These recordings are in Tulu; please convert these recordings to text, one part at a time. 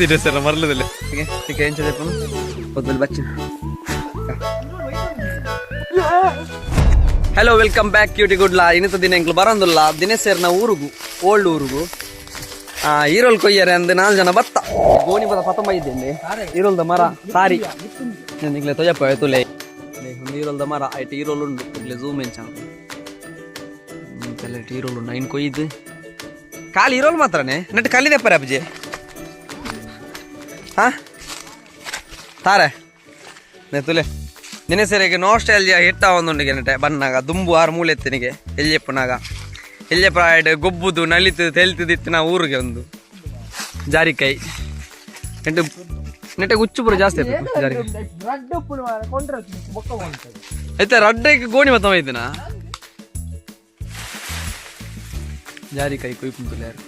ದಿನೇಶರ ಮರ್ಲದಲ್ಲ ಈಗ ಎಂಚ ದೆಪ್ಪನು ಪೊದ್ದಲ್ ಬಚ್ಚಿನ. ಹಲೋ, welcome back cutie ಗುಡ್ಲಾ. ಇನ್ನಿತ ದಿನ ಎಂಕ್ಲು ಬರಂದುಲ್ಲ ದಿನೇಶರ್ನ ಊರುಗು, ಓಲ್ಡ್ ಊರುಗು. ಈರೋಲ್ ಕೊಯ್ಯರೆ ಅಂದ್ ನಾಲ್ ಜನ ಬತ್ತ ಗೋಣಿ ಬದ ಪತಂಬ ಇದ್ದೇನೆ. ಈರೋಲ್ದ ಮರ ಸಾರಿ ನಿಗ್ಲೆ ತೊಜಪ್ಪ ತುಲೆ. ಒಂದು ಈರೋಲ್ದ ಮರ ಐಟ್ ಈರೋಲ್ ಉಂಡು. ಇಡ್ಲೆ ಝೂಮ್ ಎಂಚ ಈರೋಲ್ ಉಂಡು. ಐನ್ ಕೊಯ್ದು ಖಾಲಿ ಈರೋಲ್ ಮಾತ್ರನೇ ನೆಟ್ ಕಲ್ಲಿದೆಪ್ಪರೆ ಅಪ್ಪಾಜಿ. ಹಾ ತಾರೆ ನೆ ತುಲೆ ದಿನಸರಿಗೆ ನೋಸ್ಟಾಲ್ಜಿಯಾ ಹಿಟ್ಟ ಒಂದುಂಡು ನೆಟೆ ಬನ್ನಾಗ ದುಂಬು ಆರು ಮೂಲೆ ಎತ್ತಿನಿಗೆ ಎಲ್ಯಪ್ಪನಾಗ ಎಲ್ಯಪ್ಪ ಗೊಬ್ಬುದು ನಲಿತು ತೆಲ್ತದಿತ್ತಿನ ಊರಿಗೆ ಒಂದು ಜಾರಿಕಾಯಿ ನೆಟೆ ನೆಟೆ ಹುಚ್ಚು ಪೂರ ಜಾಸ್ತಿ ಆಯ್ತು ಜಾರಿಕಾಯಿ. ಐತೆ ರಡ್ಡಕ್ಕೆ ಗೋಣಿ ಮತ್ತ ಐತಿನ ಜಾರಿಕಾಯಿ ಕೊಯ್ಪುಂತುಲೆ ಯಾರು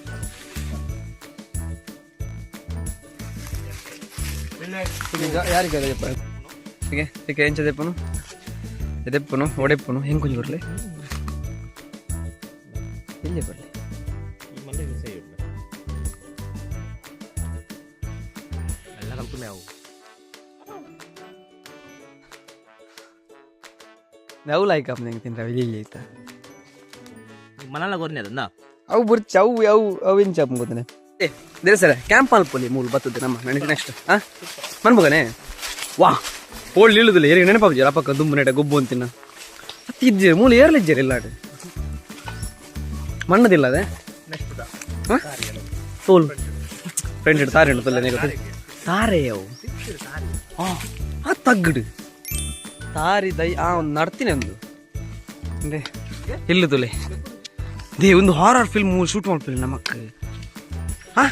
ಯಾರಿಕಾಯಿ ದೆಪ್ಪ ಹೀಗೆ ಈಗ ಎಂಚ ದೆಪ್ಪನು ದೆಪ್ಪನು ಒಡೆಪ್ಪನು ಹೆಂಗೆ ಕೊಂಚ ಬರಲಿ ಎಲ್ಲಿ ಬರಲಿ. ಅವು ಲೈಕ್ ಅಪ್ಪ ನಂಗೆ ತಿಂದ್ರೆ ಇಲ್ಲಿ ಐತ. ಮನಲ್ಲ ಗೊರ್ನೆ ಅದನ್ನ. ಅವು ಬುರ್ಚಿ ಅವು ಅವು ಅವು ಎಂಚ ಅಪ್ಪ ಗೊತ್ತನೆ. ಏ ದೇರ ಸರ ಕ್ಯಾಂಪ್ ಅಲ್ಪೊಲಿ ಮೂಲು ಬರ್ತದೆ ನಮ್ಮ ನನಗೆ ನೆಕ್ಸ್ಟ್. ಹಾ ಮನ್ಬೋಗನೆ ವಾ ಓಲ್ಡ್ ಇಳುದಿಲ್ಲ ಏರಿಗೆ ನೆನಪಾಪುಜಿ ಅಪಕ್ಕ ದುಂಬು ನೆಟ ಗೊಬ್ಬು ಅಂತಿನ ಅತ್ತಿ ಇಜ್ಜೆ ಮೂಲು ಏರ್ಲಿಜ್ಜೆ ಇಲ್ಲಾಡು ಮಣ್ಣದಿಲ್ಲ ಅದೇ ತೋಲ್ ಫ್ರೆಂಡ್ ತಾರೆ ಉಂಟು ತೊಲ್ಲೆ ಗೊತ್ತ ತಾರೆ ಅವು. ಆ ಆ ತಗ್ಗಡು ತಾರಿ ದೈ ಆ ಒಂದು ನಡ್ತೀನಿ ಒಂದು ಅಂದೆ ಇಲ್ಲ ತುಲೆ they ಒಂದು ಹಾರರ್ ಫಿಲ್ಮ್ ಶೂಟ್ ಮಾಡ್ಪಿಲ್ಲ ನಮಕ್. ಹಾ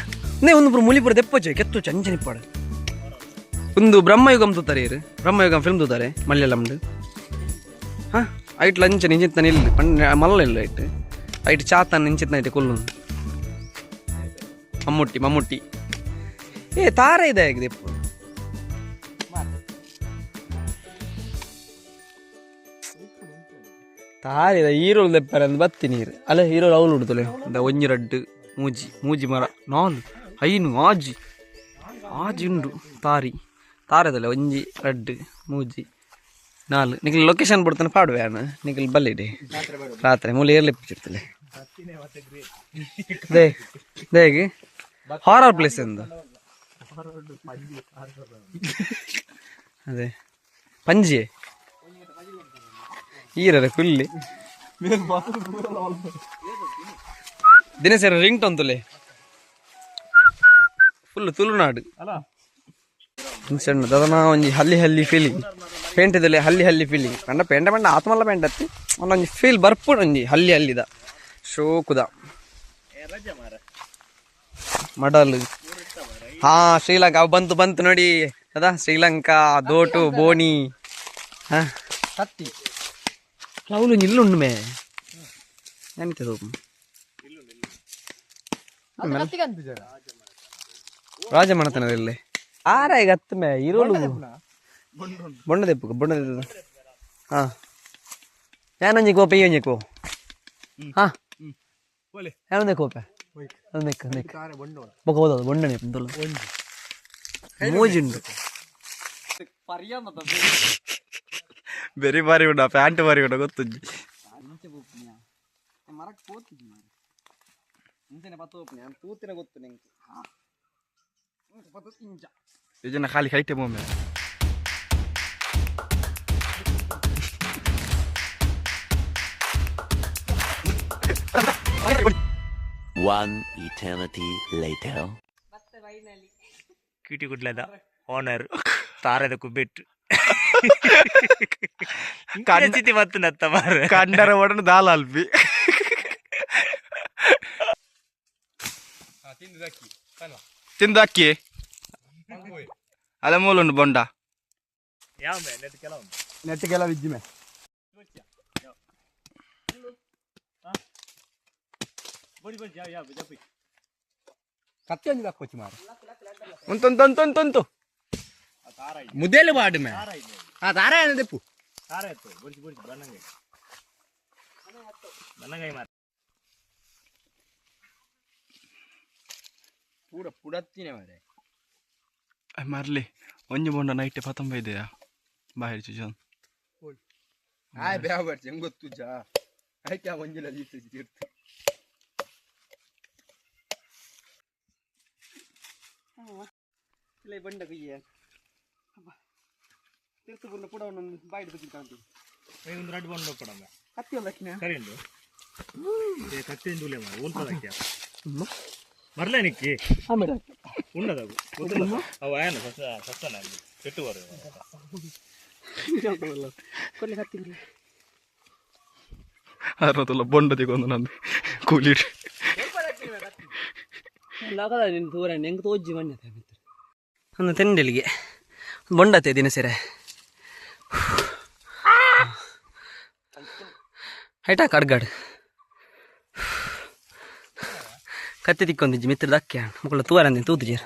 ನೇ ಒಂದು ಪೂರ ಮುಲಿಪುರ ದೆಪ್ಪಚೆ ಕೆತ್ತು ಚಂಚನಿಪ್ಪಾಡು ಒಂದು ಬ್ರಹ್ಮಯುಗಂ ತೂತಾರೆ ಇರು ಬ್ರಹ್ಮಯುಗಂ ಫಿಲ್ಮ್ ತೂತಾರೆ ಮಲಯಾಳಂಡು. ಹಾ ಐಟ್ ಲಂಚ ನಿಂಚಿತ್ತನ ಇಲ್ಲಿ ಪಂಡ ಮಲ್ಲ ಇಲ್ಲ ಐಟ್ ಐಟ್ ಚಾತನ್ ನಿಂಚಿತ್ತನ ಐಟ್ ಕೊಲ್ಲು ಮಮ್ಮುಟ್ಟಿ ಮಮ್ಮುಟ್ಟಿ. ಏ ತಾರೆ ಇದೆ ದೆಪ್ಪು ತಾರಿದ ಈರೋಲ್ ದೆಪ್ಪರೆ ಅಂದ್ ಬತ್ತಿ ನೀರು ಅಲ್ಲ ಹೀರೋಲ್ ಅವಳು ಉಡ್ತಲೆ the ಒಂಜಿ ರಡ್ಡು ಮೂಜಿ ಮೂಜಿ ಮರ ನಾಲ್ ಐನು ಆಜಿ ಆಜಿ ಉಂಡು ತಾರಿ ತಾರದಲ್ಲ ಒಂಜಿ ರಡ್ಡು ಮೂಜಿ ನಾಲ್. ನಿಕ್ಲ್ ಲೊಕೇಶನ್ ಬಿಡ್ತಾನೆ ಪಾಡುವೆ ಅಣ್ಣ ನಿಕ್ಲ್ ಬಲ್ಲಿಡಿ ರಾತ್ರಿ ಮೂಲೆ ಏರ್ಲಿ ಪಿಚ್ಚಿರ್ತಲೆ they ದೇಗಿ ಹಾರರ್ ಪ್ಲೇಸ್ ಎಂದು ಅದೇ ಪಂಜಿ ಈರರೆ ಕುಲ್ಲಿ ದಿನಸರ ರಿಂಗ್ ಟೋನ್ ತುಲೆ ಫುಲ್ ತುಳುನಾಡು ಸಣ್ಣ ದದನ ಒಂಜಿ ಹಲ್ಲಿ ಹಲ್ಲಿ ಫೀಲಿಂಗ್ ಪೇಂಟೆದಲ್ಲಿ ಹಲ್ಲಿ ಹಲ್ಲಿ ಫೀಲಿಂಗ್ ಪಂಡ ಪೇಂಟ ಪಂಡ ಆತ್ಮಲ್ಲ ಪೇಂಟ್ ಅತ್ತಿ ಒಂದೊಂಜಿ ಫೀಲ್ ಬರ್ಪುಡು ಒಂಜಿ ಹಲ್ಲಿ ಹಲ್ಲಿದ ಶೋಕುದ ಮಡಲ್. ಹಾ ಶ್ರೀಲಂಕಾ ಅವು ಬಂತು ಬಂತು ನೋಡಿ ಅದ ಶ್ರೀಲಂಕಾ ದೋಟು ಬೋಣಿ. ಹಾ ಕತ್ತಿ ಅವಳು ಇಲ್ಲುಂಡು ಮೇ ಎಂತ ರಾಜ ಮಾಡ್ತಾನೆ ಇಲ್ಲಿ ಆರ ಈಗ ಹತ್ತು ಮೇ ಇರೋಳು ಬೊಣ್ಣದೆಪ್ಪು ಬೊಣ್ಣದ. ಹಾ ಯಾನೊಂಜಿ ಕೋಪೆ ಈ ಒಂಜಿ ಕೋ ಹಾ ಯಾನೊಂದೇ ಕೋಪೆ ಅದು ನೆಕ್ ನೆಕ್ ಬೊಕ ಹೋದದು ಬೊಣ್ಣನೆ ಮೂಜಿ ಉಂಡು. ಬೆರಿ ಬಾರಿ ಉಂಡ ಪ್ಯಾಂಟ್ ಬಾರಿ ಉಂಡ ಗೊತ್ತುಂಜಿ. ಮರಕ್ಕೆ ಪೋತಿದ್ದಿ ಮಾರ್ರೆ. ಇಂಚನೆ ಪತ್ತು ಓಪನೆ ತೂತಿನ ಗೊತ್ತು ನಿಂಗೆ ಪತ್ತು ಇಂಚ. ಇದನ್ನ ಖಾಲಿ ಕೈಟೆ ಮೊಮ್ಮೆ. One eternity later. Cutie ಗುಡ್ಲದ ಓನರ್ ತಾರದ ಕುಬ್ಬಿಟ್ಟು ಚಿತಿ ಮತ್ತು ನತ್ತ ಮಾರ. ಕಂಡರ ಒಡನ ದಾಲ ಅಲ್ಪಿ. ತಿಂದು ಅಕ್ಕಿ ಅಲ್ಲ ಮೂಲುಂಡು ಬೊಂಡ. ಯಾವ ನೆಟ್ ಕೆಲವು ನೆಟ್ ಕೆಲವು ಇಜ್ಜಿಮೆ. ಬಡಿ ಬಡಿ ಯಾವ ಯಾವ ಜಪ್ಪಿ. ಕತ್ತಿ ಒಂಜಿ ದಕ್ಕೋಚಿ ಮಾರ ಉಂಟು ಮುದೇಲು ಬಾಡು ಮೇ. ಹಾ ತಾರ ದೆಪ್ಪು. ತಾರ ಇತ್ತು ಬುರ್ಜಿ ಬುರ್ಜಿ ಬನ್ನಂಗೈ ಬನ್ನಂಗೈ ಮಾರ. ಪೂರ ಪುಡತ್ತಿನೇ ಮಾರೆ. ಮರ್ಲಿ ಒಂಜಿ ಬೊಂಡ ನೈಟ್ ಪತಂಬ ಇದೆಯಾ ಬಾಯಿ ಚುಜನ್ ಆಯ್ ಬೇವ ಬರ್ಚಿ ಹೆಂಗ್ ಗೊತ್ತುಜಾ ಐಕೆ ಒಂಜಿಲ ತೀರ್ತು ಇಲ್ಲ ಬಂಡ ಕುಯ್ಯ ತಿರ್ತು ಪೂರ್ಣ ಪುಡ ಒಂದೊಂದು ಬಾಯಿಡ್ ಬಜ್ಜಿ ಕಾಣ್ತೀವಿ ಒಂದು ರಡ್ಡು ಬಂದು ಕೊಡಮ್ಮ ಕತ್ತಿ ಒಂದು ಹಾಕಿನ ಸರಿ ಉಂಡು ಏ ಕತ್ತಿ ಉಂಡು ಮಾರ ಉಲ್ಪದಕ್ಕೆ ಮರ್ಲೆ ನಿಕ್ಕಿ ಆಮೇಲೆ ಉಣ್ಣದವು ಗೊತ್ತಿಲ್ಲ ಅವು ಆಯನ ಸಸ್ತ ಸಸ್ತನ ಅಲ್ಲಿ ಕೆಟ್ಟು ಬರು ಕೊಲ್ಲಿ ಕತ್ತಿ ಕೊಲ್ಲಿ ಅರ್ನತಲ್ಲ ಬೊಂಡ ತಿಗೊಂದು ನಂದು ಕೂಲಿ ಲಾಗದ ನಿನ್ನ ತೂರ ಹೆಂಗೆ ತೋಜ್ಜಿ ಮಣ್ಣೆ ಒಂದು ತೆಂಡೆಲಿಗೆ ಬೊಂಡತೆ ದಿನಸೆರೆ ಹೈಟಾ ಕಡ್ಗಾಡ್ ಕತ್ತಿ ತಿಕ್ಕೊಂದಿಜ್ಜಿ ಮಿತ್ರದ ಅಕ್ಕೆ ಮುಕ್ಕಳ ತೂರ ಅಂದಿನ ತೂತು ಜೀರ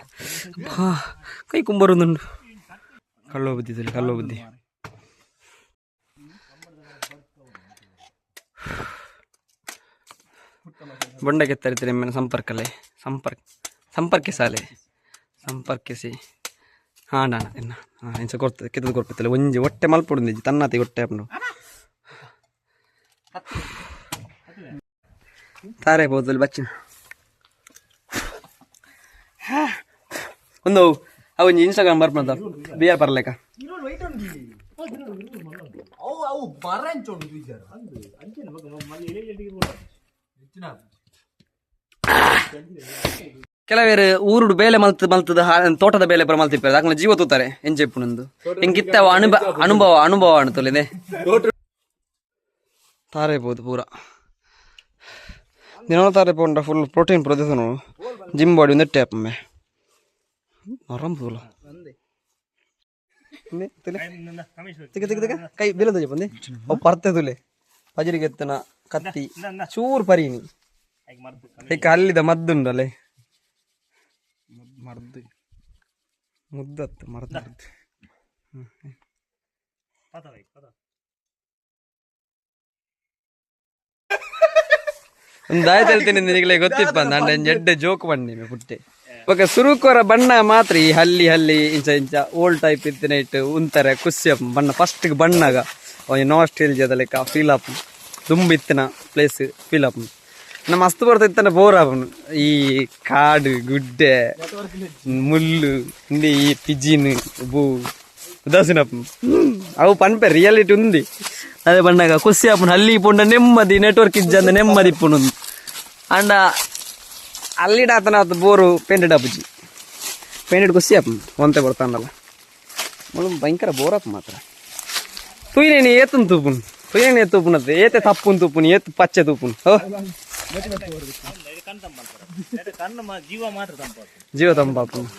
ಕೈ ಕುಂಬರುಂದುಂಡು ಕಳ್ಳೋ ಬುದ್ಧಿ ಕಳ್ಳೋ ಬುದ್ಧಿ ಬೊಂಡಕ್ಕೆ ತರಿತಾರೆ ನಿಮ್ಮನ್ನು ಸಂಪರ್ಕಲ್ಲೇ ಸಂಪರ್ಕ ಸಂಪರ್ಕಿಸಾಲೆ ಸಂಪರ್ಕಿಸಿ ಹಾಂ ಡಾಣ ಎನ್ನ ಹಾಂ ಇಂಚ ಕೊಡ್ತದೆ ಕೆತ್ತದ ಕೊರ್ಪತ್ತಲ್ಲ ಒಂಜಿ ಹೊಟ್ಟೆ ಮಲ್ಪೊಡು ತನ್ನತಿ ಹೊಟ್ಟೆ ಅಪ್ಪನು ತಾರೆ ಬೋದಲ್ಲಿ ಬಚ್ಚಿನ ಒಂದು ಅವು ಒಂಜಿ ಇನ್ಸ್ಟಾಗ್ರಾಮ್ ಬರ್ಪಂತ ಬಿ ಆರ್ ಪರ್ಲೇಕ ಕೆಲವೇರು ಊರುಡು ಬೇಲೆ ಮಲ್ತ್ ಮಲ್ತದ ತೋಟದ ಬೇಲೆ ಪರ ಮಲ್ತಿಪ್ಪಾರೆ ಅಕ್ಲ ಜೀವ ತೂತಾರೆ ಎಂಚೆಪ್ಪುನಂದು ಎಂಕಿತ್ತ ಅನುಭವ ಅನುಭವ ಅನುಭವ ಅಣುತೊಲಿದೆ ತಾರೆ ಪೋದು ಪೂರ ದಿನ ತಾರೆ ಪೋಂಡ ಫುಲ್ ಪ್ರೋಟೀನ್ ಪ್ರದೇಶ ಜಿಮ್ ಬಾಡಿ ಒಂದು ಟ್ಯಾಪ್ ಮೇ ಆರಾಮ್ ಪೂಲ ತಿಕ್ಕ ತಿಕ್ಕ ತಿಕ್ಕ ಕೈ ಬಿಲದ ಬಂದೆ ಅವು ಪರ್ತೆ ತುಲೆ ಪಜರಿಗೆ ಎತ್ತನ ಕತ್ತಿ ಚೂರು ಪರೀನಿ ಇಕ್ಕ ಅಲ್ಲಿದ ಮದ್ದುಂಡಲೆ ಮರ್ದು ಮುದ್ದತ್ತು ಮರ್ದ ಒಂದು ಆಯ್ತು ಹೇಳ್ತೀನಿ ನಿನಗೆ ಗೊತ್ತಿಪ್ಪ ನಾನು ಎಡ್ಡೆ ಜೋಕ್ ಬಣ್ಣಿ ಪುಟ್ಟೆ ಬೊಕ ಸುರುಕೋರ ಬಣ್ಣ ಮಾತ್ರ ಈ ಹಲ್ಲಿ ಹಲ್ಲಿ ಇಂಚ ಇಂಚ ಓಲ್ಡ್ ಟೈಪ್ ಇತ್ತಿನ ಇಟ್ಟು ಉಂತಾರೆ ಖುಷಿ ಅಪ್ ಬಣ್ಣ ಫಸ್ಟ್ ಬಣ್ಣಗ ನಾಸ್ಟೇಲ್ಜಿಯಾದ ಲೆಕ್ಕ ಫೀಲ್ ಆಪ್ ದುಂಬಿತ್ತಿನ ಪ್ಲೇಸ್ ಫೀಲ್ ಆಪ್ ನಮ್ಮ ಮಸ್ತ್ ಬರ್ತೈತನ ಬೋರ್ ಆಪುನು ಈ ಕಾಡು ಗುಡ್ಡೆ ಮುಳ್ಳು ಇಂದು ಈ ಪಿಜಿನ್ ಬೂ ಉದಾಸೀನ ಅವು ಪನ್ಪೆ ರಿಯಾಲಿಟಿ ಉಂದಿ ಅದೇ ಬಣ್ಣಗ ಖುಷಿ ಆಪುನು ಅಲ್ಲಿ ಪುಂಡ ನೆಮ್ಮದಿ ನೆಟ್ವರ್ಕ್ ಇಜ್ಜಂದ ನೆಮ್ಮದಿ ಇಪ್ಪುನು ಅಂಡ ಅಲ್ಲಿಡಾತನ ಆತ ಬೋರು ಪೇಂಟೆಡ್ ಆಪುಜಿ ಪೇಂಟೆಡ್ ಖುಷಿ ಆಪುನು ಒಂತೆ ಬರ್ತಾನಲ್ಲ ಮುಳು ಭಯಂಕರ ಬೋರ್ ಆಪ ಮಾತ್ರ ತುಯ್ನೇನಿ ಏತನ್ ತೂಪುನು ತುಯ್ನೇನಿ ತೂಪುನತ್ತೆ ಏತೆ ತಪ್ಪುನ್ ತೂಪುನು ಏತ್ ಪಚ್ಚೆ ತೂಪುನು ಓ ಜೀವ ಮಾತ್ರ ತಂಪಾತು ಜೀವ ತಂಪಾಪುನು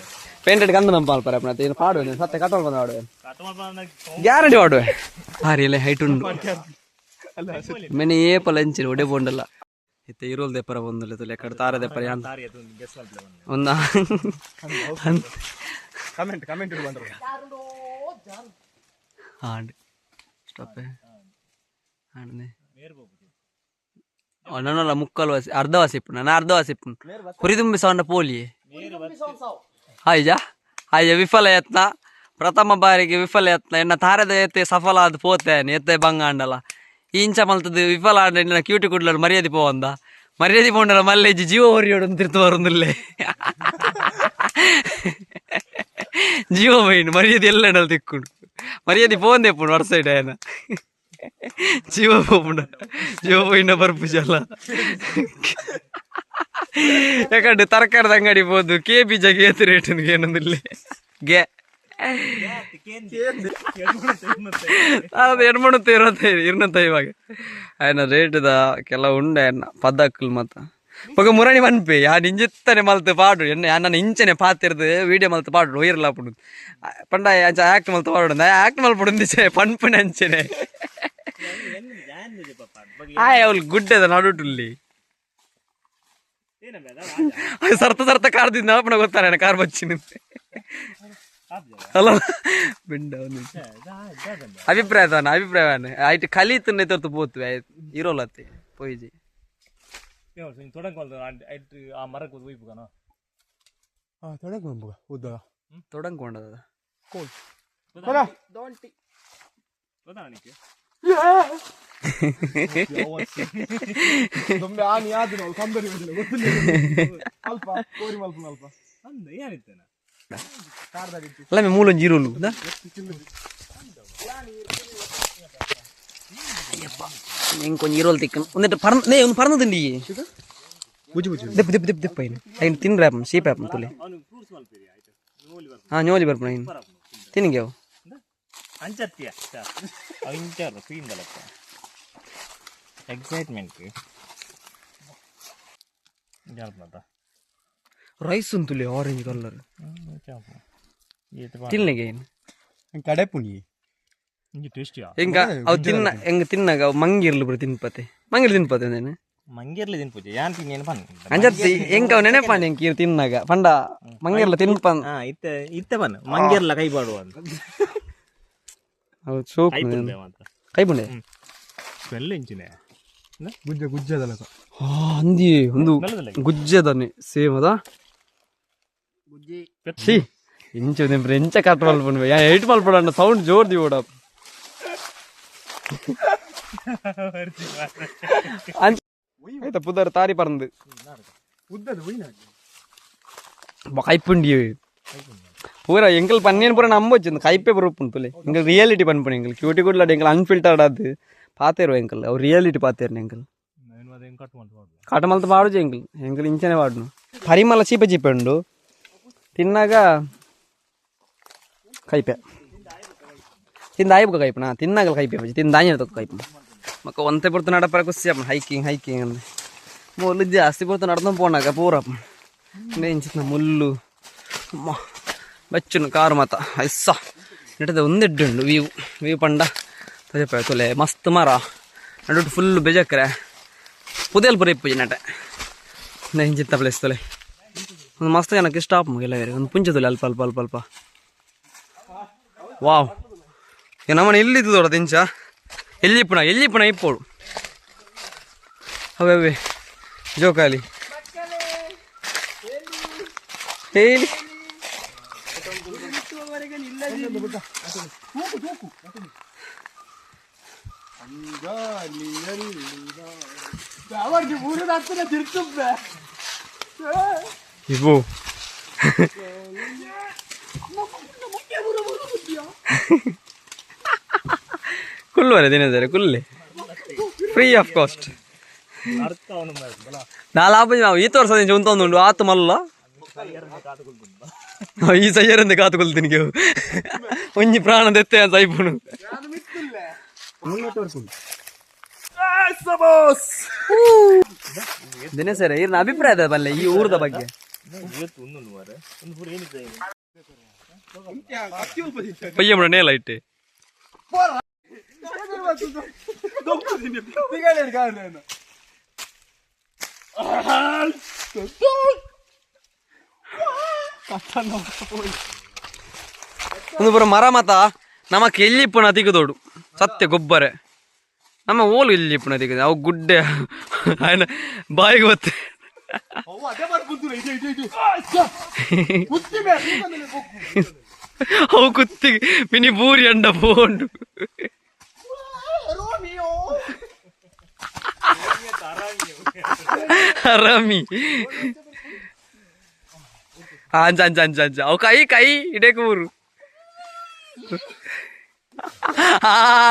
ಪೇಂಟೆಡ್ ಕಂದು ನಂಪಾಲ್ಪರ ಅಪ್ಪನ ಏನು ಪಾಡುವೆ ಸತ್ತೆ ಕಟ್ಟೋಲ್ ಬಂದ ಆಡುವೆ ಗ್ಯಾರಂಟಿ ಪಾಡುವೆ ಭಾರಿ ಎಲ್ಲ ಹೈಟ್ ಉಂಡು ಮೆನೆ ಏಪಲ ಎಂಚಿನ ಒಡೆ ಬೋಂಡಲ್ಲ ಇತ್ತೆ ಇರೋಲ್ ದೆಪ್ಪರ ಬಂದುಲ್ಲ ತುಲೆ ಕಡೆ ತಾರ ದೆಪ್ಪರ ಯಾನ್ ಒಂದ ಕಮೆಂಟ್ ಕಮೆಂಟ್ ಬಂದ್ರು ಆಂಡ್ ಸ್ಟಾಪ್ ಆಂಡ್ನೆ ನನ್ನಲ್ಲ ಮುಕ್ಕಲ್ ವಾಸಿ ಅರ್ಧ ವಾಸಿ ಇಪ್ಪು ನಾನು ಅರ್ಧ ವಾಸಿ ಇಪ್ಪು ಹುರಿದುಂಬಿ ಸೌಂಡ ಪೋಲಿ ಆಯ್ಜಾ ಆಯ್ಜ ವಿಫಲ ಯತ್ನ ಪ್ರಥಮ ಬಾರಿಗೆ ವಿಫಲ ಯತ್ನ ಎನ್ನ ತಾರದ ಎತ್ತೆ ಸಫಲ ಆದ್ ಪೋತೆ ಎತ್ತೆ ಬಂಗಾಂಡಲ ಈ ಇಂಚ ಮಲ್ತದ್ದು ವಿಫಲ ಆಂಡ ಎನ್ನ ಕ್ಯೂಟಿ ಕುಡ್ಲಡ್ ಮರ್ಯಾದೆ ಪೋವಂದ ಮರ್ಯಾದೆ ಪೋಂಡಲ ಮಲ್ಲೇಜಿ ಜೀವ ಹೊರಿಯೋಡು ತಿರ್ತು ಬರುಂದಿಲ್ಲೆ ಜೀವ ಮೈನ್ ಮರ್ಯಾದೆ ಎಲ್ಲ ತಿಕ್ಕೊಂಡು ಮರ್ಯಾದೆ ಪೋಂದೆ ಪೋಂಡು ಹೊರ ಸೈಡ್ ಏನ ಜೀವ ಪೋಪುಂಡ ಜೀವ ಪೋಯಿನ ಬರ್ಪುಜಲ್ಲ ಯಾಕಂದ್ರೆ ತರಕಾರಿದ ಅಂಗಡಿ ಪೋದು ಕೆ ಬೀಜ ಏತ್ ರೇಟ್ ಏನೊಂದಿಲ್ಲ ಗೆ ಅದು ಎಡ್ಮಣುತ್ತೆ ಇರತ್ತೆ ಇರ್ನಂತ ಇವಾಗ ಆಯ್ನ ರೇಟ್ದ ಕೆಲವು ಉಂಡೆ ಪದಕ್ಕಲ್ ಮತ್ತ ಬೊಕ ಮುರಣಿ ಪನ್ಪೆ ಯಾನ್ ಇಂಜಿತ್ತನೆ ಮಲ್ತ್ ಪಾಡು ಎನ್ನ ನನ್ನ ಇಂಚನೆ ಪಾತಿರ್ದು ವೀಡಿಯೋ ಮಲ್ತ್ ಪಾಡು ಒಯಿರ್ಲ ಪುಡು ಪಂಡ ಅಂಚ ಆಕ್ಟ್ ಮಲ್ತ್ ಪಾಡು ಆಕ್ಟ್ ಮಲ್ಪುಡು ಇಂದಿಚೆ ಪನ್ಪುನೆ ಅಂಚನೆ ಆಯ್ ಅವ್ಲು ಗುಡ್ಡೆದ ನಡುಟುಲ್ಲಿ ಸರ್ತ ಸರ್ತ ಕಾರ್ ದಿಂದ ಅಪ್ಪನ ಗೊತ್ತಾನೆ ಕಾರ್ ಬಚ್ಚಿನ ಅಲ್ಲ ಬಿಂಡ ಅಭಿಪ್ರಾಯ ತಾನ ಅಭಿಪ್ರಾಯ ಐಟ್ ಕಲಿತನ್ನೇ ತೋರ್ತು ಪೋತು ಇರೋಲತ್ತೆ ಪೋಯಿಜಿ ತೊಡಂಗ್ ಆ ಮರಕ್ಕೆ ಒಯ್ಪುಗಾನ ತೊಡಂಗ್ ಬಂಬುಗ ಉದ್ದ ತೊಡಂಕೊಂಡದ. ಅಲ್ಲ ಮೇ ಮೂಲೊಂಜಿ ಇರುಲು ಅಯ್ಯಪ್ಪ ಎಂಕ್ ಒಂಜಿ ಇರೋಲ್ ತಿಕ್ಕನ್ ಒಂದೆಟ್ ಪರ್ನ ನೇ ಒಂದು ಪರ್ನ ತಿಂಡಿ ದೆಪ್ಪು ದೆಪ್ಪು ದೆಪ್ಪು ದೆಪ್ಪು ಐನು ಐನು ತಿನ್ರೆ ಆಪುಂಡು ಶೀಪ್ ಆಪುಂಡು ತುಲೆ. ಹಾಂ ಞೋಲಿ ಬರ್ಪುಣ ಐನು ತಿನ್ಗೆ ಅವು. ಅಂಚತ್ತಿಯ ಅಂಚಾರ ಕ್ರೀಮ್ ದಲಕ್ಕ ಎಕ್ಸೈಟ್ಮೆಂಟ್ ರೈಸ್ ಉಂತುಲೆ ಆರೆಂಜ್ ಕಲರ್ ತಿನ್ನೆಗೆ ಐನು. ಕಡೆಪುಣಿ. ಇಂಜಿ ಟೇಸ್ಟಿಯಾ? ಎಂಕ ಅವು ತಿನ್ನ ಎಂಗ ತಿನ್ನಾಗ ಅವು ಮಂಗಿರ್ಲು ಬಿಡು ತಿನ್ಪತೆ ಮಂಗಿರ್ ತಿನ್ಪತೆ ಒಂದೇನು. ಮಂಗಿರ್ಲಿ ತಿನ್ಪುಜೆ ಯಾನ್ ತಿನ್ನೇನು ಪನ್. ಅಂಜತ್ತಿ ಎಂಕ ಅವು ನೆನಪಾನೆ ಎಂಕ ಇರು ತಿನ್ನಾಗ ಪಂಡ ಮಂಗಿರ್ಲ ತಿನ್ಪನ್. ಹಾ ಇತ್ತೆ ಇತ್ತೆ ಪನ್ ಮಂಗಿರ್ಲ ಕೈ ಬಾಡುವ ಅಂತ. ಹೌದು ಸೋಪ್. ಕೈ ಪುಂಡೆ ಮಾತ್ರ. ಕೈ ಪುಂಡೆ. ಸ್ಮೆಲ್ ಇಂಚಿನೆ. ಗುಜ್ಜ ಗುಜ್ಜದಲಕ. ಹಾ ಅಂದಿ ಒಂದು ಗುಜ್ಜೆದನೆ ಸೇಮ್ ಅದ ಛೀ ಇಂಚ ಎಂಚ ಕಟ್ ಮಲ್ಪುಂಡು ಯಾ ಎಡಿಟ್ ಮಲ್ಪಡ ಸೌಂಡ್ ಜೋರ್ ದಿವೋಡ ಆಯ್ತಾ ಪುದರ್ ತಾರಿ ಪರಂದು. ಉದ್ದದ ಕೈಪುಂಡಿ ಪೂರ ಎಂಕಲ್ ಪನ್ನೇನು ಪೂರ ನಂಬೊಚ್ಚು ಕೈಪೆ ಬರುಪುಂಡು ತುಲೆ ಎಂಕಲ್ ರಿಯಾಲಿಟಿ ಪನ್ಪುಂಡು ಎಂಕಲ್ ಕ್ಯೂಟಿ ಕುಡ್ಲಾಡ್ ಎಂಕಲ್ ಅನ್ಫಿಲ್ಟರ್ಡ್ ಅದು ಪಾತೇರು ಎಂಕಲ್ ಅವು ರಿಯಾಲಿಟಿ ಪಾತೇರ್ನ ಎಂಕಲ್ ಕಟ್ ಮಲ್ತ ಪಾಡುಜೆ ಎಂಕಲ್ ಎಂಕಲ್ ಇಂಚನೆ ಪಾಡುನು ಪರಿಮಳ ಚೀಪೆ ಚೀಪೆ ಉಂಡು ತಿನ್ನಾಗ ಕೈಪೆ ತಿಂದ ಆಯ್ಬುಕ ಕೈಪುನ ತಿನ್ನಾಗಲ ಕೈಪೆ ಬಜ್ಜಿ ತಿಂದ ಆಂಜನ ತೊಕ್ಕ ಕೈಪು ಮಕ್ಕ ಒಂತೆ ಪೊರ್ತು ನಡಪರ ಖುಷಿ ಅಪ್ಪ ಹೈಕಿಂಗ್ ಹೈಕಿಂಗ್ ಅಂದೆ ಮುಳ್ಳು ಜಾಸ್ತಿ ಪೊರ್ತು ನಡ್ದು ಪೋನಾಗ ಪೂರ ಇಂಚಿನ ಮುಳ್ಳು ಅಮ್ಮ ಬಚ್ಚುನು ಕಾರು ಮಾತ ಐಸ್ಸ ನೆಟ್ಟದ ಒಂದೆಡ್ಡು ಉಂಡು ವ್ಯೂ ವ್ಯೂ ಪಂಡ ತೊಜಪ ತೊಲೆ ಮಸ್ತ್ ಮರ ನಡುಟ್ ಫುಲ್ ಬೇಜಕ್ರೆ ಪುದೇಲ್ ಪುರ ಇಪ್ಪುಜಿ ನಟೆ ಇಂಚಿತ್ತ ಪ್ಲೇಸ್ ತೊಲೆ ಒಂದು ಮಸ್ತ್ ಜನಕ್ಕೆ ಸ್ಟಾಪ್ ಮುಗಿಲ್ಲ ಬೇರೆ ಒಂದು ಪುಂಚ ತೊಲೆ ಅಲ್ಪ ಅಲ್ಪ ಅಲ್ಪ ಅಲ್ಪ. ವಾವ್ ನಮ್ಮನೆ ಎಲ್ಲಿದ್ದು ದೊಡ್ಡ ತಿಂಚ ಎಲ್ಲಿಪ್ಪುಣ ಎಲ್ಲಿಪ್ಪುಣ ಇಪ್ಪೋಡು ಅವೇ ಅವೇ ಜೋಕಾಲಿ ಹೇಳಿ ಇವು ಕುಲ್ಲುವರೆ ದಿನದರೆ ಕುಲ್ಲೆ free of cost. ನಾಲಾಪು ನಾವು ಈ ತೋರ್ಸದ ಉಂಟು ಆತು ಮಲ್ಲ ಈ ಸಯ್ಯರಂದೆ ಕಾತು ಕೊಲ್ತೀನಿ ಒಂಜಿ ಪ್ರಾಣ ದೆತ್ತೆ ಅಂತ ಐಪುನು. ದಿನೇಶ್ ಇರ್ನ ಅಭಿಪ್ರಾಯ ಬಲ್ಲೆ ಈ ಊರದ ಬಗ್ಗೆ. ಪಯ್ಯಮ್ಮನ ನೇಲ ಇಟ್ಟೆ ಒಂದು ಪೂರ ಮರ ಮತ ನಮಕ್ ಎಲ್ಲಿಪ್ಪುನ ತಿಕ್ಕದೋಡು ಸತ್ಯ ಗೊಬ್ಬರ ನಮ್ಮ ಓಲು ಎಲ್ಲಿಪ್ಪುನ ತಿಕ್ಕದ ಅವು ಗುಡ್ಡೆ ఆయన ಬಾಯಿಗೆ ಬತ್ತೆ. ಅವು ಕುತ್ತಿ ಮಿನಿ ಬೂರಿ ಅಂಡ ಪೋಂಡು ಹರಾಮಿ. ಅಂಚ ಅಂಚ ಅಂಚ ಅಂಚ ಅವು ಕೈ ಕೈ ಇಡೇಕು ಊರು.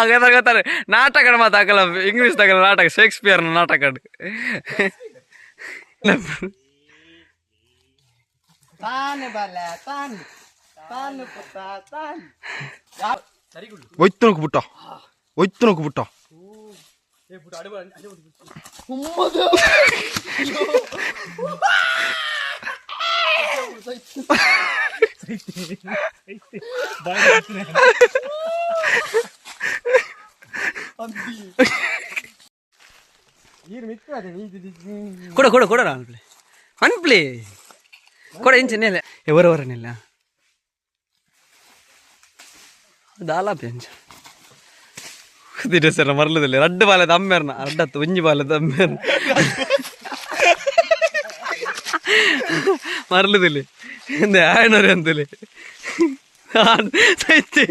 ಗೊತ್ತಾರೆ ಗೊತ್ತಾರೆ ನಾಟಕ ಮಾತಾಕಲ್ಲ ಇಂಗ್ಲೀಷ್ ತಗಲ್ಲ ನಾಟಕ ಶೇಕ್ಸ್ಪಿಯರ್ನ ನಾಟಕ. ಒಯ್ತು ಪುಟ್ಟ ಒಯ್ತು ಪುಟ್ಟ. ಕೊಡ ಕೊಡ ಕೊಡ ಅನ್ಪ್ಲೆ ಅನ್ಪ್ಲೆ ಕೊಡ ಇಂಚ ನೆಲೆ ಎವರವರನೆಲ್ಲ ದಾಲಾಪಿ ಅಂಚ ದಿನ ಮರಲದಲ್ಲಿ ರಡ್ಡು ಬಾಲದ ಅಮ್ಮೇರ್ನ ಅಡ್ಡತ್ತು ಒಂಜಿ ಬಾಲದ ಅಮ್ಮೇರ್ನ. ಮರಲುದಿಲ್ಲ ಎಂದೆ ಆಯನೋರೆ ಅಂತಲೇ ಸೈತೆ.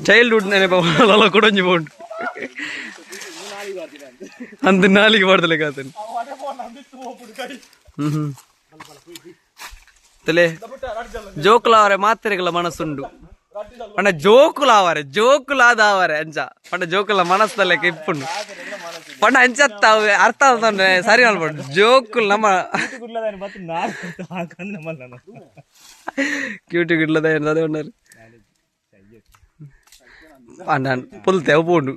ಚೈಲ್ಡ್ಹುಡ್ ನೆನಪ ಕೊಡೊಂಜಿ ಪೋಂಡು ಅಂದ ನಾಲಿಗೆ ಪಾಡ್ದಲೆ ಕಾತನು. ಹ್ಮ್ ತಲೆ ಜೋಕುಲಾವರೆ ಮಾತ್ರೆಗಳ ಮನಸ್ಸುಂಡು ಪಂಡ ಜೋಕುಲಾವರೆ ಜೋಕುಲಾದವರೆ ಅಂಚ ಪಂಡ ಜೋಕುಲ ಮನಸ್ಸಲ್ಲೇ ಇಪ್ಪುಂಡು ಪಂಡ ಅಂಚತ್ತ ಅರ್ಥ ಆತಂದ್ರೆ ಸರಿ ಅಲ್ಪಂಡು ಜೋಕುಲ್ ನಮ್ಮ ಕ್ಯೂಟಿ ಗಿಡ್ಲದ ಅದೇ ಉన్నారు ಪಂಡ ಪುಲ್ತೆ ಅವು ಪೋಂಡು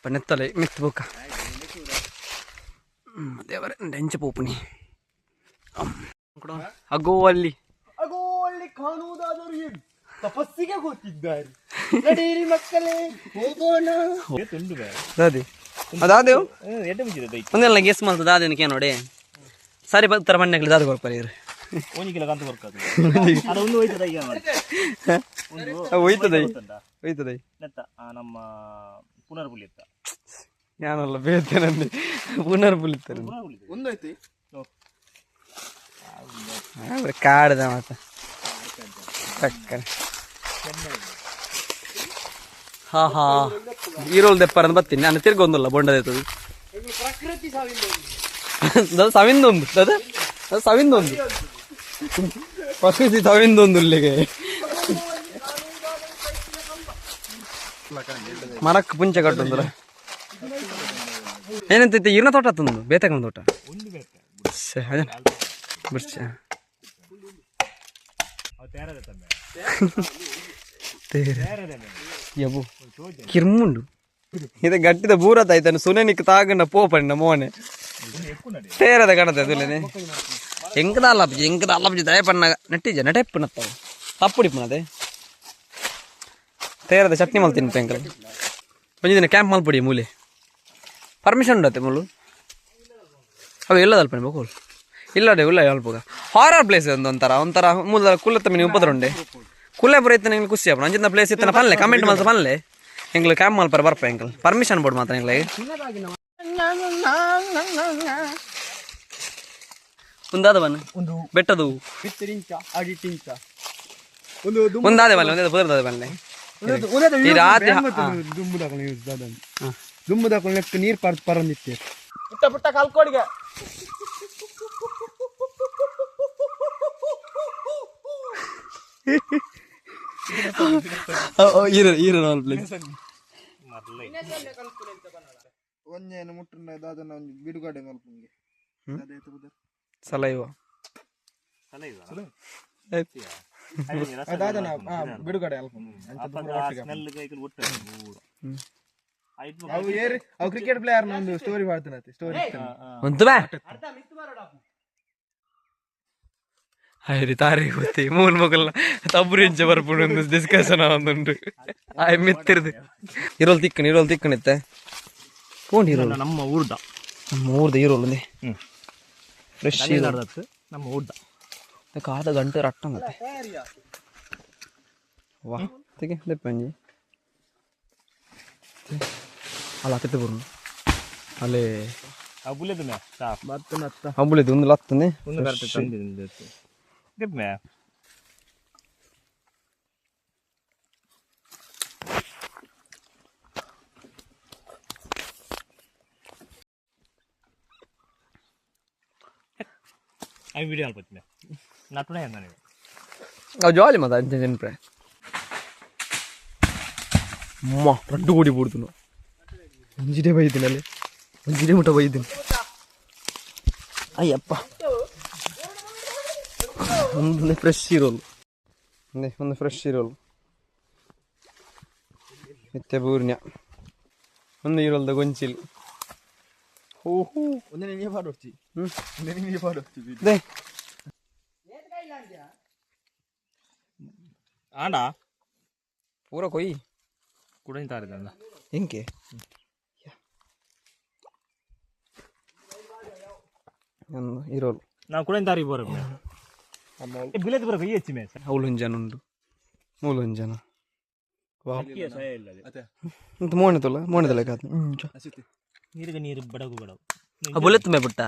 ಪಣ್ಣೆತ್ತಲೆ ಮಿತ್ ಬೊಕ್ಕ ದೇವರೇ ಎಂಚ ಪೋಪುನಿ ಅಗೋ ಅಲ್ಲಿ ಅಗೋ ಅಲ್ಲಿ ಕಾಣುವುದಾದರೂ ಏನು? ತಪಸ್ಸಿಗೆ ಹೋಗ್ತಿದ್ದಾರೆ, ನಡೀರಿ ಮಕ್ಕಳೇ ಹೋಗೋಣ. ದಾದಿ ಅದಾದೇವು ಒಂದೆಲ್ಲ ಗೆಸ್ ಮಾಡ್ತದೆ ದಾದೇನಕ್ಕೆ ನೋಡಿ ಸರಿ ಬರ್ತಾರ ಮಣ್ಣೆಗಳು ದಾದ ಕೊಡ್ತಾರೆ ಇವ್ರು. ಹೋಯ್ತದ ಹೋಯ್ತದ. ನಮ್ಮ ಪುನರ್ಪುಲಿ ഞാನಲ್ಲ ಬೇತೇನಲ್ಲಿ ಪುನರ್ಪುಲಿತಾರೆ. ಒಂದೋಯ್ತು ಕಾಡ್ದ ಮಾತ ತಕ್ಕನೆ. ಹಾ ಹಾ ಈರೋಲ್ ದೆಪ್ಪರಂದು ಬತ್ತೀನಿ ನಾನು ತಿರ್ಗೊಂದಲ್ಲ ಬೊಂಡದ ಸವಿಂದೊಂದು ಅದ ಸವಿಂದೊಂದು ಪ್ರಕೃತಿ ಸವಿಂದೊಂದು ಇಲ್ಲಿಗೆ ಮರಕ್ಕೆ ಪುಂಚೆ ಕಟ್ಟೊಂದಲ್ಲ ಏನಂತ ಇರ್ನ ತೋಟ ತಂದು ಬೇತಕನ ತೋಟ ಅದೇ ಬಿಡ್ಚ ಯಬು ಕಿರ್ಮುಂಡು ಇದು ಗಟ್ಟಿದ ಬೂರತ ಆಯ್ತಾನೆ ಸುನೆನಿಕ್ ತಾಗಂಡ ಪೋಪಣ್ಣ ಮೋನೆ ತೇರದ ಕಣತೆ ತುಲೆನೆ ಎಂಕದ ಅಲ್ಲಪ್ಜಿ ಎಂಕದ ಅಲ್ಲಪ್ಜಿ ದಯಪಣ್ಣ ನೆಟ್ಟಿಜ ನೆಟೆಪ್ಪು ನತ್ತಾವು ತಪ್ಪುಡಿಪ್ಪುನದೆ ತೇರದ ಚಟ್ನಿ ಮಲ್ತೀನಿ ಪೆಂಕಲ್ ಒಂಜಿ ದಿನ ಕ್ಯಾಂಪ್ ಮಲ್ಪುಡಿ ಮೂಲೆ ಪರ್ಮಿಷನ್ ಉಂಡತ್ತೆ ಮುಲು ಅವು ಎಲ್ಲದಲ್ಪನೆ ಬೋಕೋಲ್ ಇಲ್ಲಡೆ ಉಲ್ಲ ಅಲ್ಪಗ ಹಾರರ್ ಪ್ಲೇಸ್ ಒಂದು ಒಂಥರ ಒಂಥರ ಮೂಲ ಕುಲ್ಲತ್ತ ಮೀನು ಉಪದ್ರ ಉಂಡೆ ಕುಲ್ಲಾಪುರ ಇತ್ತ ನಿಂಗೆ ಖುಷಿ ಆಪುಂಡು ಅಂಚಿನ ಪ್ಲೇಸ್ ಇತ್ತನ ಪನ್ಲೆ ಕಮೆಂಟ್ ಮಲ್ತ ಪನ್ಲೆ ಎಂಗ್ಲು ಕ್ಯಾಂಪ್ ಮಲ್ಪರ ಬರ್ಪ ಎಂಕಲ್ ಪರ್ಮಿಷನ್ ಬೋರ್ಡ್ ಮಾತ್ರ ಎಂಗ್ಲಿಗೆ ಒಂದಾದ ಬನ್ನ ಒಂದು ಬೆಟ್ಟದು ಬಿತ್ತರಿಂಚ ಅಡಿಟಿಂಚ ಒಂದು ಒಂದಾದೆ ಬಲ್ಲೆ ಒಂದೇ ಪುದರ್ದಾದೆ ಬಲ್ಲೆ ಈ ರಾತ್ರಿ ದುಂಬುದಾಕಲು ಯೂಸ್ ದಾದನ್ ದುಂಬುದಾಕಲು ನೆಕ್ ನೀರ್ ಪಾರ್ ಪರಂದಿತ್ತೆ ಪುಟ್ಟ ಪುಟ್ಟ ಕಲ್ಕೋಡಿಗೆ ಈರ ಈರ ಪ್ಲೇಸ್ ಒಂಜೇನು ಮುಟ್ಟುಂಡ ದಾದನ ಒಂಜಿ ಬಿಡುಗಡೆ ಮಲ್ಪುಂಗೆ ಸಲೈವ ದಾದನ ಬಿಡುಗಡೆ ಅವು ಏರ್ ಅವು ಕ್ರಿಕೆಟ್ ಪ್ಲೇಯರ್ ಒಂದು ಸ್ಟೋರಿ ಮಾಡ್ತಾನಂತೆ ಸ್ಟೋರಿ ಒಂದು ಬಾ ಹೈರಿ ತಾರಿ ಗೊತ್ತಿ ಮೂಲ ಮೊಗಲ್ನ ತಬ್ಬರು ಇಂಚ ಬರ್ಪುಂಡು ಒಂದು ಡಿಸ್ಕಷನ್ ಒಂದುಂಟು ಆಯ್ ಮಿತ್ತಿರ್ದು ಇರೋಲ್ ತಿಕ್ಕಣ ಇರೋಲ್ ತಿಕ್ಕಣಿತ್ತೆ ಕೋಂಡ್ ಇರೋಲ್ ನಮ್ಮ ಊರ್ದ ನಮ್ಮ ಊರ್ದ ಇರೋಲ್ ಒಂದೇ ಫ್ರೆಶ್ ನಮ್ಮ ಊರ್ದ ಕಾದ ಗಂಟೆ ರಟ್ಟಂಗತ್ತೆ ವಾ ತೆಗೆ ದೆಪ್ಪಂಜಿ ಅಲ್ಲ ಅತ್ತಿತ್ತು ಬರುನು ಅಲ್ಲೇ ಅಂಬುಲಿದ್ದು ಒಂದು ಲತ್ತನೆ ಒಂದು ಕರೆಕ್ಟ್ ತಂದಿದ್ದು ದೆಪ್ಪೆ I video ಅಲ್ಪತ್ತಿನ ನಟುನೆ ನನಗೆ ಅವು ಜಾಲಿ ಮಾತ ಅಂಚೆ ನೆನಪೆ ಅಮ್ಮ ರಡ್ಡು ಕೋಡಿ ಬಿಡ್ತು ಒಂಜಿಡೇ ಬೈದಿನ ಅಲ್ಲಿ ಒಂಜಿಡೇ ಮುಟ್ಟ ಬೈದಿನಿ ಅಯ್ಯಪ್ಪ ಒಂದು ಫ್ರೆಶ್ ಇರೋಲು ಒಂದು ಫ್ರೆಶ್ ಇರೋಲು ನಿತ್ಯ ಬೂರ್ಣ್ಯ ಒಂದು ಇರೋಲ್ದ ಗೊಂಚಿಲ್ ಹೋ ಹೋ ಒಂದೇ ನೀ ಪಾಡೋಡ್ಚಿ ಒಂದೇ ನೀ ಪಾಡೋಡ್ಚಿ they ಆಂಡ ಪೂರ ಕೊಯ್ ಕುಡಂಜಿ ತಾರಿದ ಎಂಕೆ ಒಂದು ಇರೋಲು ನಾವು ಕುಡಂಜಿ ತಾರಿ ಬೋರ ಬಿಲೆತ್ ಬರ ಕೈ ಹೆಚ್ಚಿ ಮೇ ಅವಳೊಂದು ಜನ ಉಂಟು ಮೂಲೊಂದು ಜನ. ಇಂತ ಮೋಣೆ ತೊಲ ಮೋಣೆ ತಲೆ ಕಾತು. ನೀರಿಗೆ ನೀರು ಬಡಗು ಬಡಗು. ಬುಲೆತ್ ಮೇ ಬಿಟ್ಟ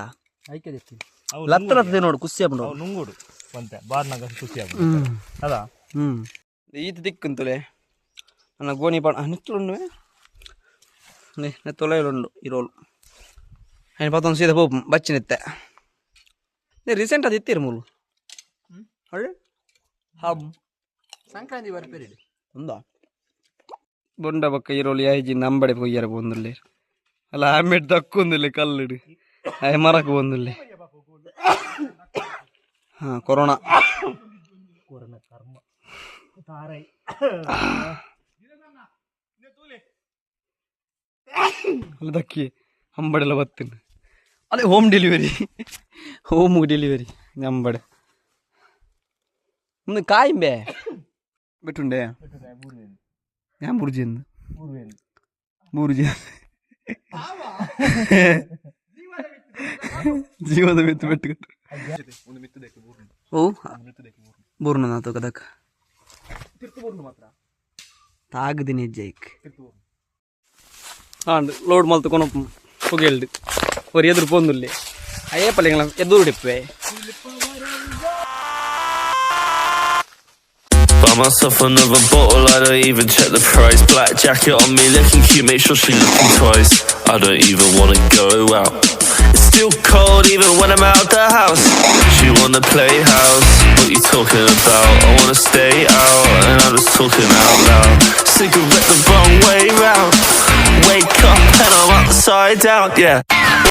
ಲತ್ತ ಲತ್ತದೆ ನೋಡು, ಖುಷಿ ಆಪುಂಡು. ಅವು ನುಂಗುಡು ಒಂತೆ ಬಾರ್ನಾಗ ಖುಷಿ ಆಪುಂಡು ಅದ. ಈತ ದಿಕ್ಕುಂತುಲೆ ನನ್ನ ಗೋಣಿ ಪಾಡ ನಿತ್ತುಂಡು ತೊಲೆಯುಂಡು ಇರೋಲು. ఆయన ಪತ್ತೊಂದು ಸೀದಾ ಪೋಪು ಬಚ್ಚಿನಿತ್ತೆ. ರೀಸೆಂಟ್ ಅದು ಇತ್ತೀರು ಮೂಲು ಒಳ್ಳೆ ಹಬ್. ಸಂಕ್ರಾಂತಿ ಬರ್ಪೇರಿ. ఉందా బొండ పక్క ఈరోజు యాయిజి నంబడి పోయారు పోందులే. అలా ఆమెట్ దక్కుందిలే కల్లుడు అవి మరకు పోందులే. కొరోనా. ಕೊರೋನಾ ಕರ್ಮ ತಾರೈ. ಅಲ್ಲ ದಕ್ಕಿ ಅಂಬಡೆಲ್ಲ ಬತ್ತಿನ ಅದೇ ಹೋಮ್ ಡೆಲಿವರಿ, ಹೋಮ್ ಡೆಲಿವರಿ ಅಂಬಡೆ ಮುಂದೆ ಕಾಯಿಂಬೆ ಬಿಟ್ಟುಂಡೆ. ഞാൻ ബുർജി ಬುರ್ಜಿ ಜೀವದ ಮಿತ್ತು ಬೆಟ್ಟು. ಓ ಬೂರ್ನ ತೂಕದಕ್ಕ ತಾಗದಿನಿ ಜೈಕ್ ಆಂಡ್ ಲೋಡ್ ಮಲ್ತು ಕೊನ ಪುಗೆಲ್ಡು ಒರಿ ಎದುರು ಪೊಂದುಲ್ಲೆ. ಅಯ್ಯೇ ಪಲ್ಲೆಂಗ್ಲ ಎದುರು ಡಿಪ್ಪೆ. Buy myself another bottle, I don't even check the price. Black jacket on me, looking cute, make sure she looking twice. I don't even wanna go out. It's still cold even when I'm out the house. She wanna play house, what you talking about? I wanna stay out, and I'm just talking out loud. Cigarette the wrong way round. Wake up and I'm upside down, yeah.